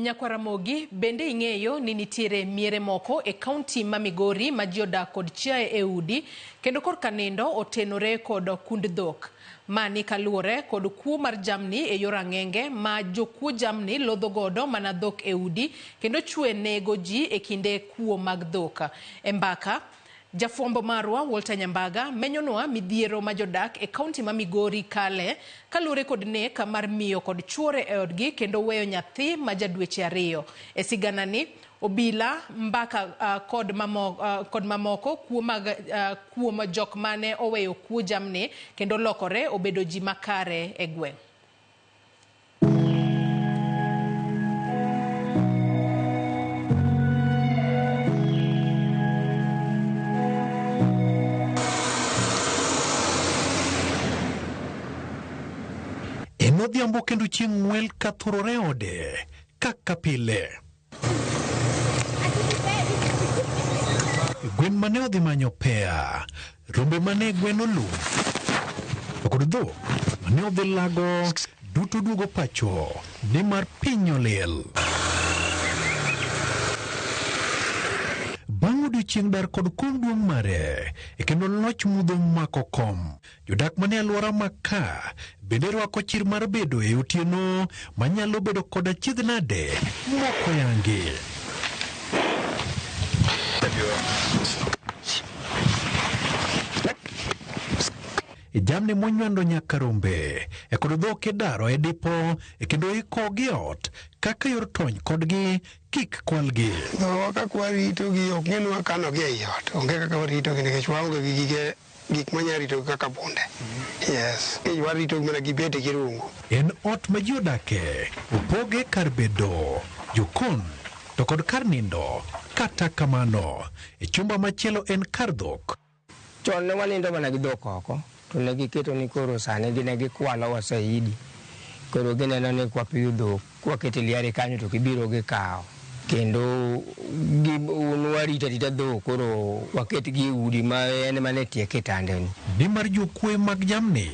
Nyakwar Ramogi, bende ing'eyo ni nitiere miere moko e kaunti ma Migori ma ji odak kod chiaye e udi kendo korka nindo otenore kod kund dhok. Mani kaluwore kod kuo mar jamni e yor ang'enge ma jokuo jamni lodho godo mana dhok e udi kendo chwe nego ji e kinde kuo mag dhok. E mbaka, jafwambo marwa Walter Nyambaga menyonwa midhiero ma jodak e kaunti ma Migori kale kaluwore kod nek mar miyo kod chuore e odgi kendo weyo nyathi ma ja dweche 2. E siganani, obila mbaka kod mamoko kuo mag kuom jok mane oweyo kuo jamni kendo lokore obedo ji makare e gweng'. En odhiambo kendo chieng' ng'wel kathurore ode kaka pile. Gwen mane odhi manyo pea, rombe mane gwen olu, to kod dhok mane odhi lago duto duogo pacho nimar piny olil. Bang' odiochieng' dar kod kom duong' mare, e kendo loch mudho mako kom. Jodak mane alwora ma ka bende rwako chir mar bedo e otieno manyalo bedo kod achiedh nade moko yangi. Jamni monywando nyaka rombe e kod dhok idaro e dipo e kendo ikogi e ot kaka yor tony kodgi kik kwalgi. Dhowa kaka waritogi ok ng'e ni wakanogi ei ot. Onge kaka waritogi nikech waonge gi gige gik manyalo ritogi kaka bunde. Yes. Nikech waritogi mana gi beti gi rungu. En ot ma ji odake, opoge kar bedo, jokon to kod kar nindo. Kata kamano, e chumba machielo en kar dhok. Chon ne wanindo mana gi dhok oko, to ne giketo ni koro sani gine gikwalowa saidi. Koro gineno ni kwapidho dhok, kwakete liare kanyo to gibiro gikawo. Kendo warito arita dhok koro waketgi e udi ma en mana e tie kitandeni. Nimar jokwe mag jamni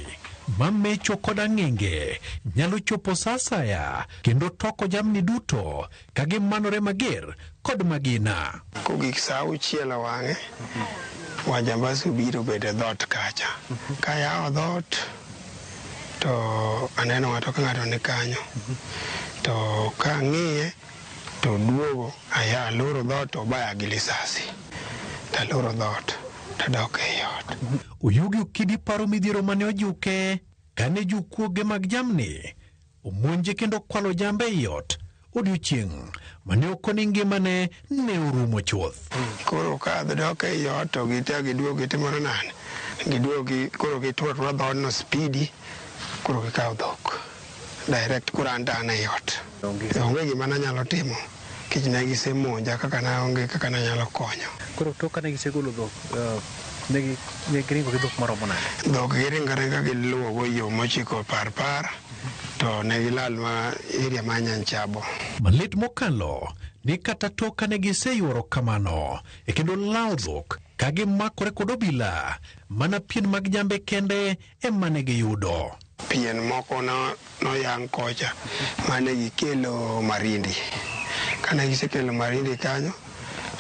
mamecho kod ang'enge nyalo chopo sa asaya kendo toko jamni duto ka gimanore mager kod magina. Kogik sa 6 wang'e, wajambasi obiro bedo e dhoot kacha. Kayawo dhoot to aneno ng'ato ka ng'ato ni kanyo. To ka ang'iye to duogo aya aloro dhoot to obaya gi lisasi. To aloro dhoot to adok ei ot. Oyugi Okidi paro midhiero mane ojuke kane jokuoge mag jamni omonje kendo kwalo jambe ei ot odiochieng' mane okoni ngimane ne orumo chuth. Koro ka adok ei ot to gite giduogo gitimore nade? Giduogo koro gituro atura dhoodno spidi koro gikawo dhok direct koro an to an ei ot. Onge gima nanyalo timo nikech ne gisemonja kaka naonge kaka nanyalo konyo. Koro tok kane gisegolo dhok, ne giringo gi dhok maromo nade? Dhok giringo aringa giluwo go yo mochiko par par to ne gilal ma area ma Nyanchabo. Malit mokalo ni kata tok kane giseyuoro kamano e kendo lawo dhok ka gimakore kod obila mana pien mag jambe kende ema ne giyudo. Pien moko noyang' kocha mane gikelo Marindi. Kane gisekelo Marindi kanyo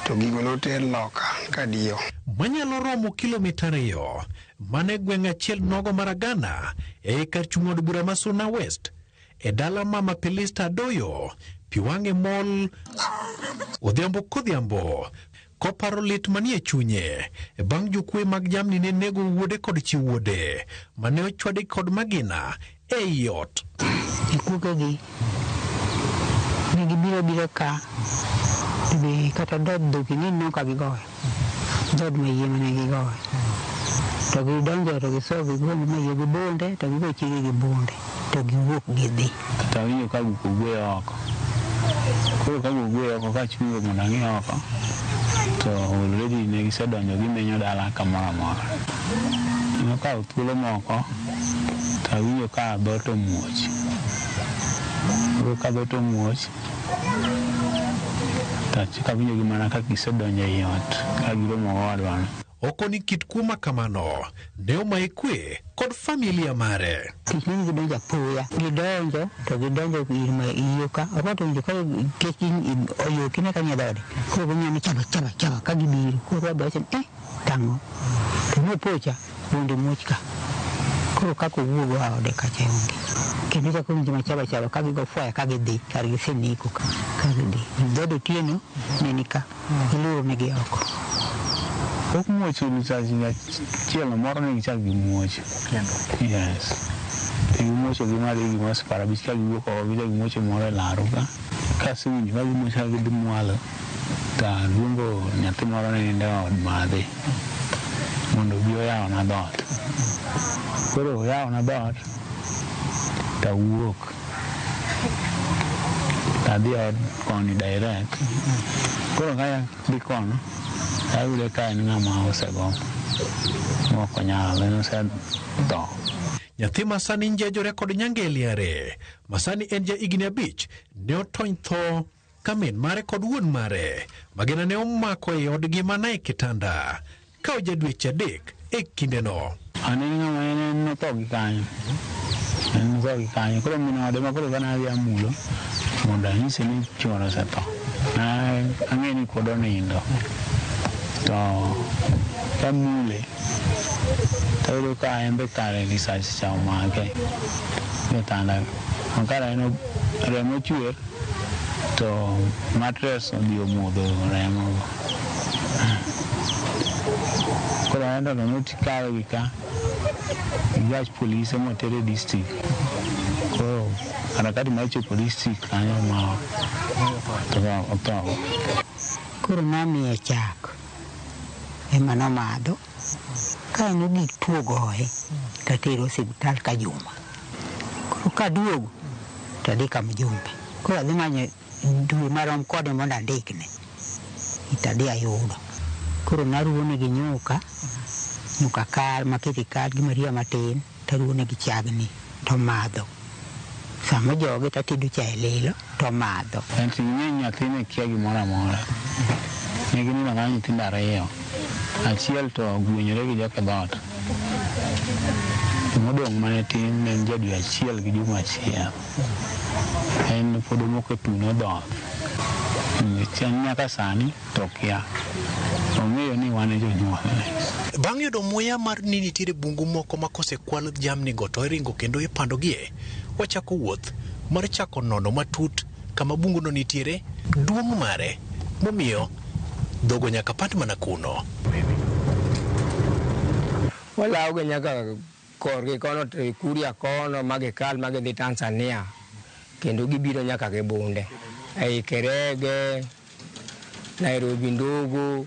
to gigo noter loka kadiyo. Manyalo romo kilomita 2 mane gweng' achiel nogo mar Agana e kar chung' od bura ma Suna West e dala Mama Pelista Adoyo pi wang'e mol odhiambo kodhiambo koparo lit manie chunye bang' jokwe mag jamni ne nego wuode kod chi wuode mane ochwadi kod magina ei ot. Jokuogegi ne gibiro biro ka to be kata dhood dhok ing'e ni ka gigoyo dhood mayie mane gigoyo to gidonjo to gisoyo gigo mayie gi bunde to gigo chiege gi bunde to giwuok gidhi. To awinjo ka guok ogweyo oko. Koro ka guok ogweyo oko kachungo mondo ang'i oko to already ne gisedonjo gimenyo dala kamoro amora. Nokawo thuolo moko to awinjo ka dhoot omuoch. Koro ka dhoot omuoch to achako awinjogi mana ka gisedonjo ei ot ka giromo gowadwano. Okoni kit kuo ma kamano ne omaye kwe kod familia mare. Tich ni gidonjo apoya, gidonjo to gidonjo ir ma iyo ka, orwato winjo ka kech oyokine ka nie dhode. Koro ging'iyo ni chaba chaba chaba ka gibiro. Koro wadhi wacho ni eh, tang'o. To nopocha, mondo muoch ka. Koro kaka owuog oa ode kacha onge. Kendo chako winjo machaba chaba ka gigo fwaya ka gidhi, kar giseneko ka, ka gidhi. Dhood otieno ne ni ka, iluoro negi oko. Pok muoch lisasi achiel moro ne gichak gimuocho. Yes. Gimuocho gi madhi gimoro sa 50 ka giwuok oko gichak gimuocho moro e laro ka. Kasewinjo ka gimuocho ka gidhi mwalo to aluongo nyathi moro ne nindo e od madhi mondo obi oyawna dhoot. Koro oyawna dhoot to awuok tadhi e od koni direct. Koro ka adhi kono ayude ka en ng'ama osego mok onyal en osetho. Nyathi ma sani njejore kod nyangeliare ma sani en ja higni 5 ne otony tho ka min mare kod wuon mare magina ne omako e odgi mana e kitanda ka oja dweche 3 e kindeno. An en ng'ama en notho gi kanyo. En notho gi kanyo. Koro min ode ma koro kane adhi amulo mondo anyise ni chuore osetho. Ang'e ni pod onindo. To kamule tayudo ka en be kare risasi cha omake e otanda. Ma kare en remo chwer to mattress odhi omodho remo go. Koro en to nokawe gi ka gach polise motere district. Koro harakati mar chopo district kanyo ma to otho. Koro namiye chak ema nomadho. Ka en ogik tuo goye tatere osiptal ka juma. Koro kaduogo tadhi ka mjumbe. Koro adhi manyo dwe marom kode mondo andikne. Tadhi ayudo. Koro naruwone gi nyuka, nyuka kal makete kal gi maria matin, taruwone gi chagni to madho. Sama ojoge tatedo chae lilo to madho. En to ing'e nyathi ne kia gimoro amora. Ne ginindo kanyo nyithindo 2. Achiel to ogwenyore gi joka dhoot. To modong' mane tin ne en ja dwe 1 gi juma 1. En pod omoko e thuno dhoth. En nyaka sani to kia. Ong'eyo ni wan e jonyuolne. Bang' yudo muya mar ni nitiere bungu moko ma kosekwal jamni go to iringo kendo ipandogie, wachako wuoth mar chako nono matut kama bunguno nitiere, duong' mare, momiyo dhogo nyaka pand mana kuno. Walawogi nyaka korgi kono to Kuria kono ma gikal ma gidhi Tanzania kendo gibiro nyaka gi bunde ei Kerege, Nairobi Ndogo.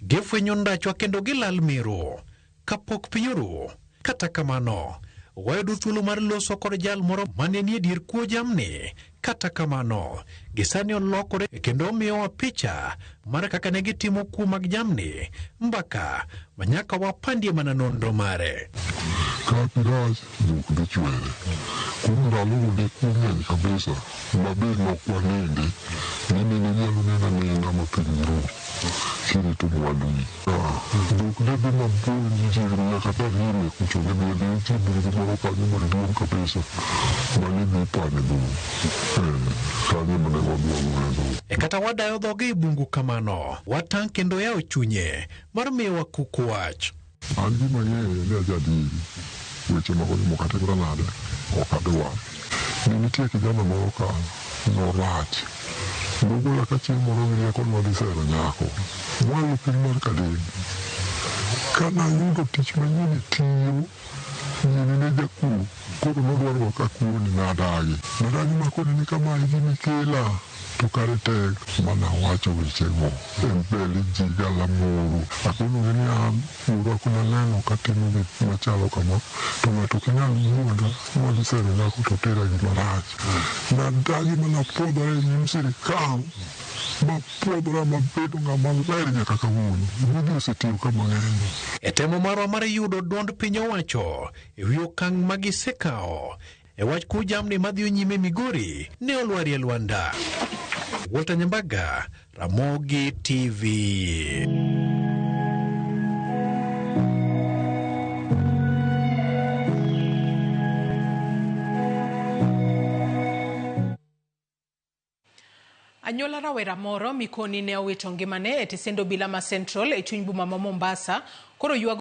Gifwenyo ndachwa kendo gilal miru kapok piny oru. Kata kamano, wayudo thuolo mar loso kod jal moro mane nie dier kuo jamni. Kata kamano, gisani olokore kendo omiyowa picha mar kaka ne gitimo kuo mag jamni, mbaka ma nyaka wapandie mana nonro mare. Ka pi rach, dhok dhi chwere. Kuom ndalogo ne kuo ng'eny kabisa, mabe nok wanindi, ni mine nyalo nindo aninda ma piny ru, kirito mwandugi. Dhok ne dhi mabor machiegni nyaka Tarime kucho ne dhi adhiya nitie bungu moro kanyo maduong' kabisa mane dhi pane dhok. Kanyo ema ne wadwang'oe dhok. E kata wadayo dhoge e bungu kamano, watang' kendo yawo chunye mar miyowa kuku wach. An gima ang'eyo ni ajadieri, weche mag oyumo katimra nade, ok adwar. Ne nitie kijana moro ka norach. Nogola ka chieng' moro gi rieko ni wadhi sero nyako. Mwalo piny mar Kadem. Ka nayudo tich manyien tiyo, nyiri ne jakuo, koro nodwaro ka kuo ni nadagi. Nadagi makoni ni kama e gima ikela. To kare tek mana wacho wechego e mbele ji galamoro. Akonogi ni an wuora ok naneno katimo gik machalo kama, to ng'ato ok nyal wuonda ni wadhi sero nyako to tera gima rach. Nadagi mana puodhora e nyim sirikal, mapuodhora mabedo ng'ama ler nyaka kawuono. Gigi osetiyo ka mang'eny. E temo marwa mar yudo duond piny owacho e wi okang' ma gisekawo e wach kuo jamni madhi nyime Migori ne olwarie lwanda. Walter Nyambaga, Ramogi TV. Anyuola rawera moro mikoni ne owito ngimane e tesend obila ma Central e chuny boma ma Mombasa koro ywago